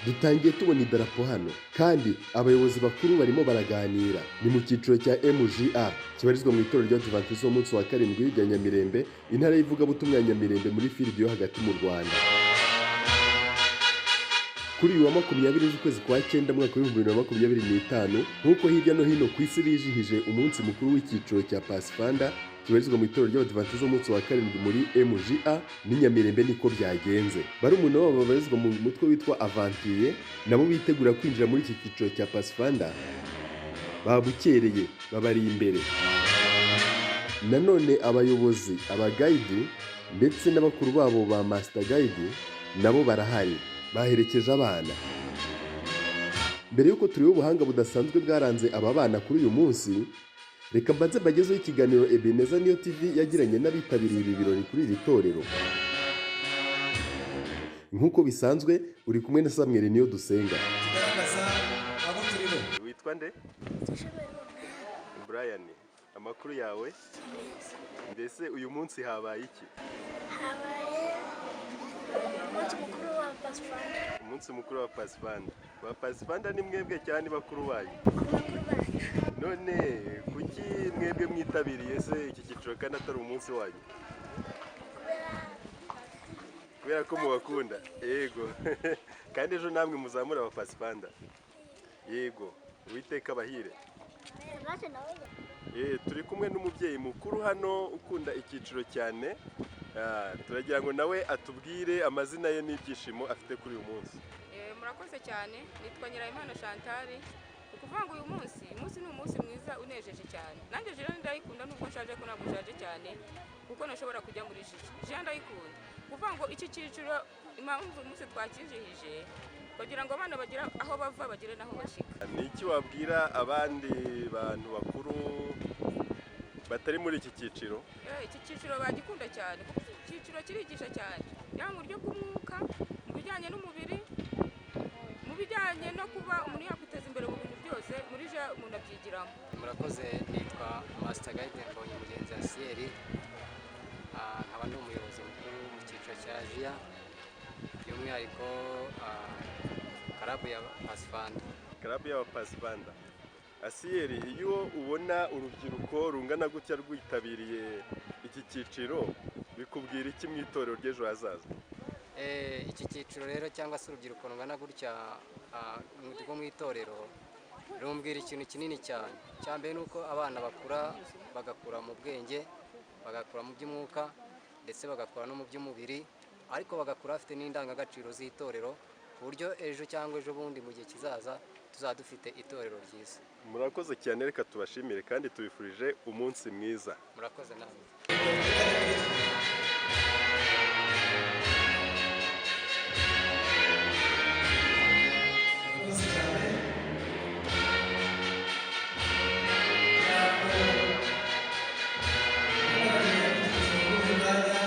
Dutangiye tubona idarapo hano, kandi abayobozi bakuru barimo baraganira. Ni mu cyiciro cya MJA kibarizwa mu itorero ry'Abadivantisiti w'umunsi wa karindwi rya Nyamirembe, intara y'ivugabutumwa ya Nyamirembe, muri field yo hagati mu Rwanda. Kuri uyu wa 20 z'ukwezi kwa cyenda, mwaka w'2025, nk'uko hirya no hino ku isi bijihije umunsi mukuru w'icyiciro cya Pathfinder kibarizwa mu itorero ry'Abadivantisiti w'umunsi wa karindwi muri MJA n'i Nyamirembe, niko byagenze. Barumuna babo babarizwa mu mutwe witwa Aventurier nabo bitegura kwinjira muri iki cyiciro cya Pathfinder babukereye, babari imbere. Nanone abayobozi, aba guide ndetse n'abakuru babo ba master guide nabo barahari, baherekeje abana. Mbere y'uko tureba ubuhanga budasanzwe bwaranze aba bana kuri uyu munsi, reka mbanze mbagezeho ikiganiro Ebeneza Niyo TV yagiranye n'abitabiriye ibi birori kuri iri torero. Nk'uko bisanzwe, uri kumwe na Samuel Niyo Dusenga. Kigaragaza abo turi bo. Witwa nde? Brian, amakuru yawe? Mbese uyu munsi habaye iki? Habaye umunsi mukuru wa Pathfinder. Umunsi mukuru wa Pathfinder. Ba Pathfinder ni mwebwe cyane bakuru banyu? Bakuru bacu. None kuki mwebwe mwitabiriye se iki cyiciro kandi atari umunsi wanyu? Kubera. Kubera ko mubakunda. Yego, kandi ejo namwe muzamura aba Pathfinder. Yego, Uwiteka abahire. Baje nawe. Turi kumwe n'umubyeyi mukuru hano ukunda icyiciro cyane. Turagira ngo nawe atubwire amazina ye n'ibyishimo afite kuri uyu munsi. Murakoze cyane. Nitwa Nyirayimana Chantal. Ni ukuvuga ngo uyu munsi ni umunsi mwiza unejeje cyane. Nanjye JIA ndayikunda, nubwo nshaje, ko ntabwo nshaje cyane kuko nashobora kujya muri JIA. JIA ndayikunda. Kuvuga ngo iki cyiciro, impamvu uyu munsi twakijihije, kugira ngo abana bagire aho bava bagere n'aho bashika. Ni iki wabwira abandi bantu bakuru batari muri iki cyiciro? Iki cyiciro bagikunda cyane, kuko iki cyiciro kirigisha cyane, yaba mu buryo bw'umwuka, mu bijyanye n'umubiri, mu bijyanye no kuba umuntu yakwiteza imbere mu bintu byose. Muri JIA umuntu abyigiramo. Murakoze. Nitwa Master Guide Mbonye Mugenzi Asiyeri, nkaba ndi umuyobozi mukuru mu cyiciro cya JIA, by'umwihariko club ya Pathfinder. Club y'Abapathfinder. Asiyeri, iyo ubona urubyiruko rungana gutya rwitabiriye iki cyiciro, bikubwira iki mu itorero ry'ejo hazaza? Iki cyiciro rero, cyangwa se urubyiruko rungana gutya rwo mu itorero, rumbwira ikintu kinini cyane. Icya mbere ni uko abana bakura, bagakura mu bwenge, bagakura mu by'umwuka, ndetse bagakura no mu by'umubiri, ariko bagakura bafite n'indangagaciro z'itorero, ku buryo ejo cyangwa ejo bundi mu gihe kizaza tuzaba dufite itorero ryiza. Murakoze cyane, reka tubashimire kandi tubifurije umunsi mwiza. Murakoze namwe. Murakoze cyane. Ntabwo uhagarariye icyiciro muri uyu mwanya.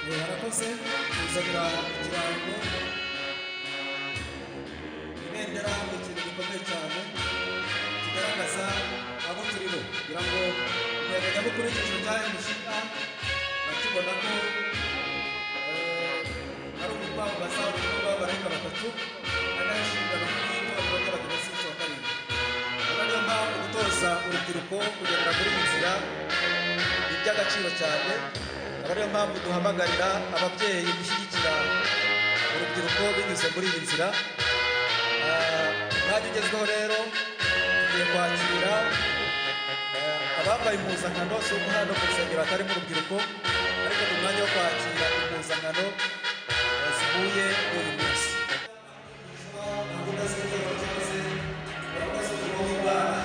Barakoze kuzanira ikirango. Ibendera ni ikintu gikomeye cyane kigaragaza abo turi bo, kugira ngo intego nyamukuru y'icyiciro cya MJA bakibona ko ari ukwamamaza ubutumwa bw'abamarayika batatu, ari nayo nshingano kuri itorero ry'Abadiventisiti wa karindwi. Akaba niyo mpamvu gutoza urubyiruko kugendera muri iyi nzira ni iby'agaciro cyane. Akaba ariyo mpamvu duhamagarira ababyeyi gushyigikira urubyiruko binyuze muri iyi nzira. Umwanya ugezweho rero tugiye Tugiye kwakira abambaye impuzankano. Si uko hano ku rusengero hatarimo urubyiruko, ariko ni umwanya wo kwakira impuzankano zihuye n'uyu munsi. Gahunda z'itorero cyangwa se gahunda z'umurimo w'Imana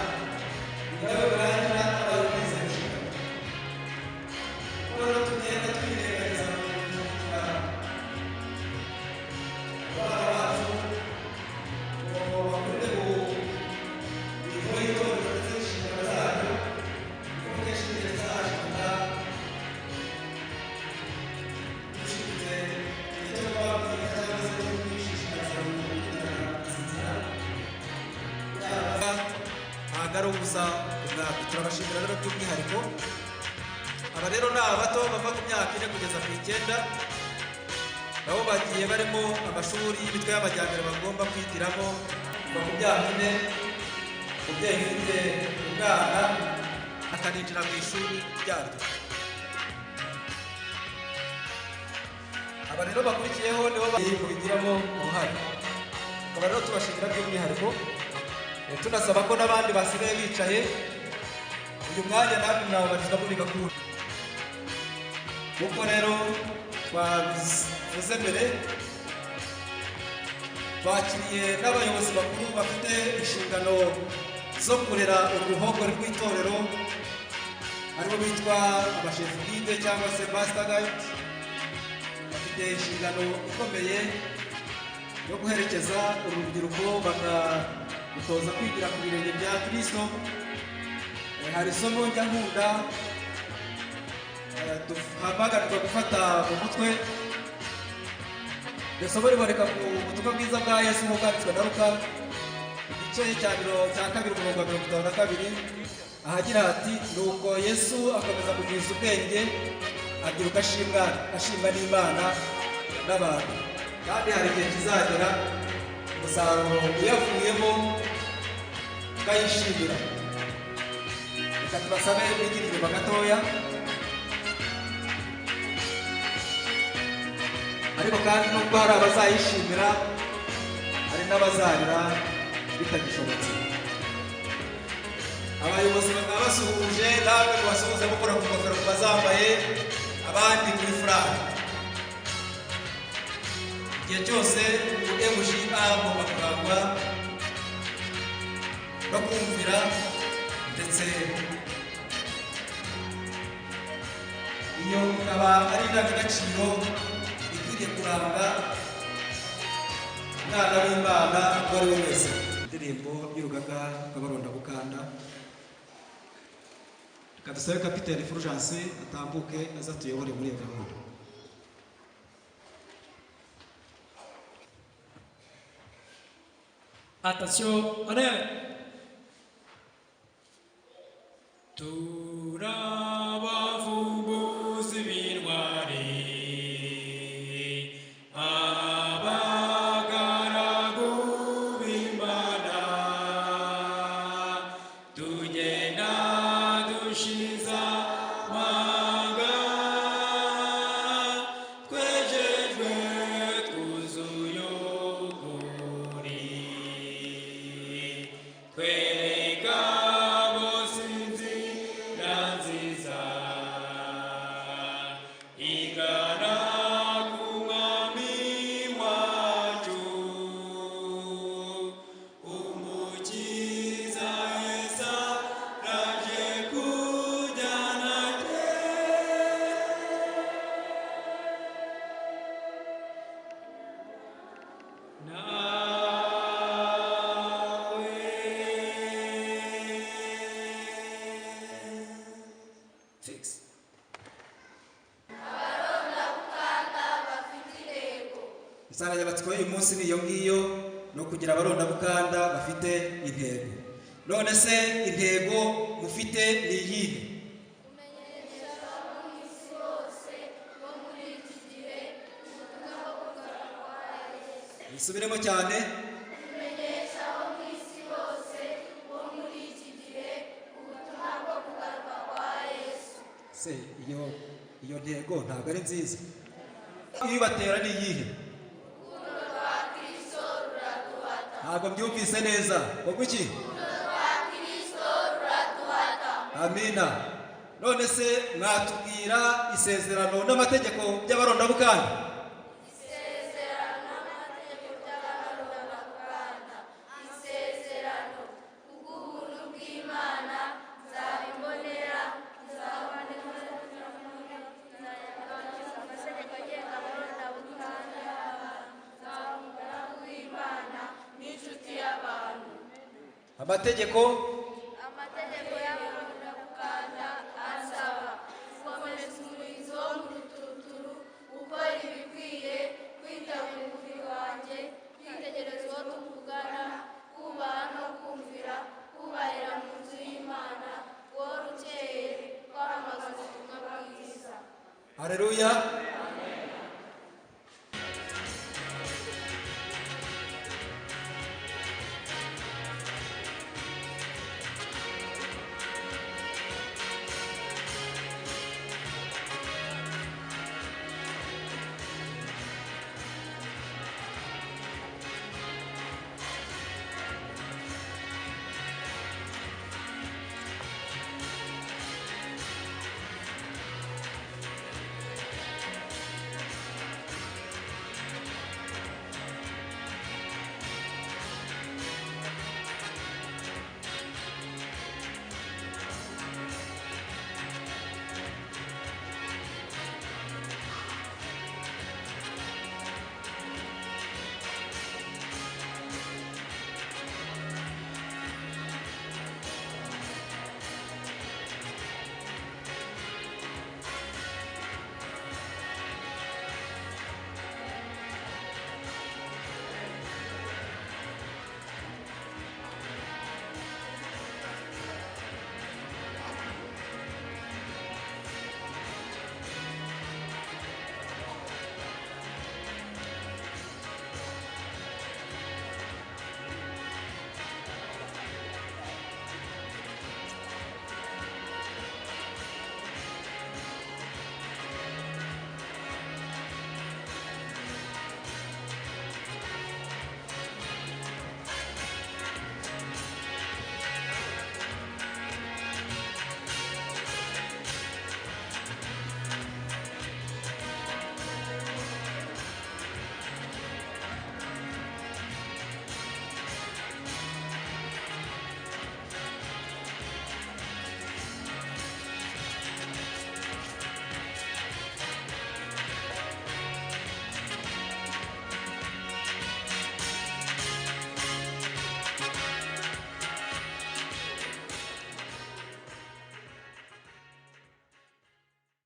ni nayo birangira habaye ubwiza inshingano, kuko rero tugenda twirengagiza gushyigikira abana bacu ngo bakunde mu mirimo y'itorero ndetse n'inshingano zaryo, kuko kenshi igihe kizashika dushinze igihe cyo kubabwira cyangwa se cyo kwishishikariza gukurikirana izi nzira, ntabwo ari ubusa ubwabyo. Turabashimira rero by'umwihariko. Aba rero ni abato bava ku myaka 4 kugeza ku 9, nabo bagiye barimo amashuri y'imitwe y'amajyambere bagomba kwigiramo kuva ku myaka 4. Umubyeyi ufite umwana akaninjira mu ishuri ryaryo. Aba rero bakurikiyeho nibo babigiramo uruhare. Tukaba rero tubashimira by'umwihariko, tunasaba ko n'abandi basigaye bicaye uyu mwanya namwe mwababarizwa muri gakuru. Kuko rero twabivuze mbere, twakiriye n'abayobozi bakuru bafite inshingano zo kurera uru ruhongore rw'itorero, aribo bitwa abashefu guide cyangwa se master guide. Bafite inshingano ikomeye yo guherekeza uru rubyiruko, bakarutoza kwigira ku birenge bya Kristo. Hari isomo njya nkunda, duhamagarirwa gufata mu mutwe. Iryo somo riboneka mu butumwa bwiza bwa Yesu nk'uko bwanditswe na Luka, igice cya 2, umurongo wa 52, ahagira hati: "Nuko Yesu akomeza kugwiza ubwenge, abyiruka ashimwa, ashimwa n'Imana n'abantu." Kandi hari igihe kizagera umusaruro uyavuyemo tukayishimira. Reka tubasabe bigire inyuma gatoya. Ariko kandi nubwo hari abazayishimira, hari n'abazarira bitagishobotse. Abayobozi bakaba basuhuje, namwe mubasuhuze mukora ku ngofero ku bazambaye, abandi kuri furari. Igihe cyose MJA agomba kurangwa no kumvira, ndetse iyo ikaba ari indangagaciro ikwiriye kuranga umwana w'Imana uwo ari we wese. Indirimbo y'urugaga rw'Abarondabukanda. Reka dusabe Kapiteni Fulgence atambuke aza tuyobore muri iyo gahunda. Attention, honneur. Turabavumbuzi b'intwari, abagaragu b'Imana, tugenda dushize amanga, twejejwe twuzuye ukuri, twereka bose inzira nziza igana ku Mwami wacu, Umukiza Yesu araje kujyana twe. Nawe. Fix. Insanganyamatsiko y'uyu munsi ni iyo ngiyo, ni ukugira abarondabukanda bafite intego. None se intego mufite ni iyihe? Kumenyesha abo mu isi bose bo muri iki gihe ubutumwa bwo kugaruka kwa Yesu. Bisubiremo cyane. Kumenyesha abo mu isi bose bo muri iki gihe ubutumwa bwo kugaruka kwa Yesu. Se iyo ntego ntabwo ari nziza? Ibatera ni iyihe? Urukundo rwa Kristo ruraduhata. Ntabwo mbyumvise neza. Ngo iki? Urukundo rwa Kristo. Amina. None se mwatubwira isezerano n'amategeko by'abarondabukanda? Isezerano n'amategeko by'abarondabukanda. Isezerano: kubw'ubuntu bw'Imana nzaba imbonera, nzaba amategeko agenga abarondabukanda, nzaba umugaragu w'Imana n'inshuti y'abantu. Amategeko. Amategeko y'abarondabukanda asaba gukomeza umurizo wo mu ruturuturu, gukora ibikwiye, kwita ku mubiri wanjye, kwitegereza uwo tuvugana, kubaha no kumvira, kubahira mu nzu y'Imana, guhora ukeye, kwamamaza ubutumwa bwiza. Hareruya.